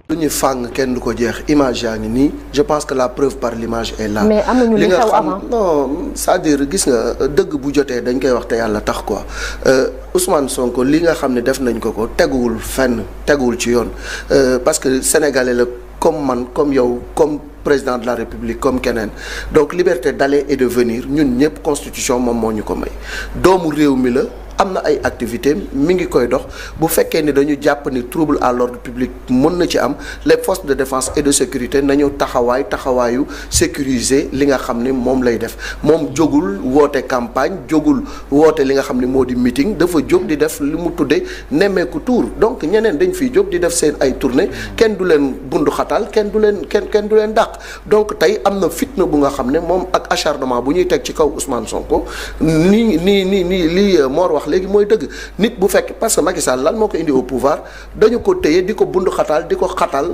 lu ñu fàng kenn du ko jeex image yaa ngi nii je pense que la preuve par l'image est là. mais amuñu li xew avant non c'est-à-dire gis nga dëgg bu jotee dañ koy wax te yàlla tax quoi Ousmane Sonko li nga xam ne def nañ ko teguwul fenn teguwul ci yoon parce que sénégalais la comme man comme yow comme président de la République comme keneen donc liberté d'aller et de venir ñun ñëpp constitution moom moo ñu ko may doomu réew mi la. am na ay activités mi ngi koy dox bu fekkee ni dañu jàpp ni trouble à l'ordre public mën na ci am les forces de défense et de sécurité nañu taxawaayu sécuriser li nga xam ni moom lay def moom jógul woote campagne jógul woote li nga xam ni moo di meeting dafa jóg di def li mu tuddee nemmeeku tour donc ñeneen dañ fiy jóg di def seen ay tournée kenn du leen bundu xatal kenn du leen dàq donc tey am na fitna bu nga xam ne moom ak acharnement bu ñuy teg ci kaw Ousmane Sonko nii lii Mor wax léegi mooy dëgg nit bu fekk parce que Macky Sall lan moo ko indi au pouvoir dañu ko téye di ko bundu xataal di ko xatal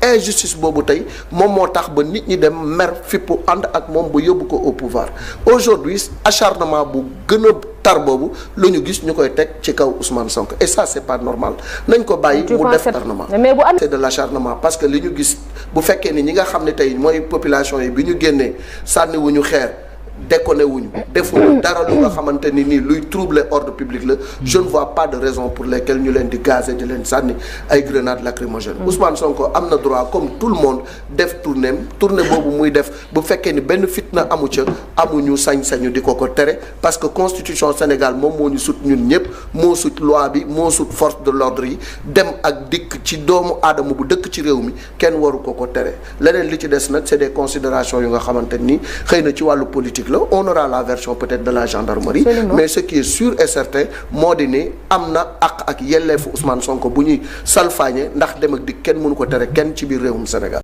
injustice boobu tey moom moo tax ba nit ñi dem mer fippu ànd ak moom ba yóbbu ko au pouvoir aujourd'hui acharnement bu gën a tar boobu lu ñu gis ñu koy teg ci kaw Ousmane Sonko et ça c'est pas normal nañ ko bàyyi mu def acharnement c'est de l'acharnement parce que li ñu gis bu fekkee ni ñi nga xam ne tey mooy population yi bi ñu génnee sànniwuñu xeer déconné wuñu defuñu dara lu nga xamante ni nii luy troubler ordre public la je ne vois pas de raison pour lesquelles ñu leen di gazer di leen sànni ay grenades lacrymogènes Ousmane Sonko am na droit comme tout le monde def tournée boobu muy def bu fekkee ni benn fitna amu ca amuñu sañ-sañu di ko tere parce que constitution Sénégal moom moo ñu sut ñun ñëpp moo sut loi bi moo sut force de l'ordre yi dem ak dikk ci doomu aadama bu dëkk ci réew mi kenn waru ko tere leneen li ci des nag c'est des considérations yu nga xamante ni xëy na ci wàllu politique on aura la version peut-être de la gendarmerie. Absolument. Mais ce qui est sûr et certain moo di ne am na ak yelleefu Ousmane Sonko bu ñuy salfaañe ndax dem ak dikk kenn mënu ko tere kenn ci biir réewum Sénégal.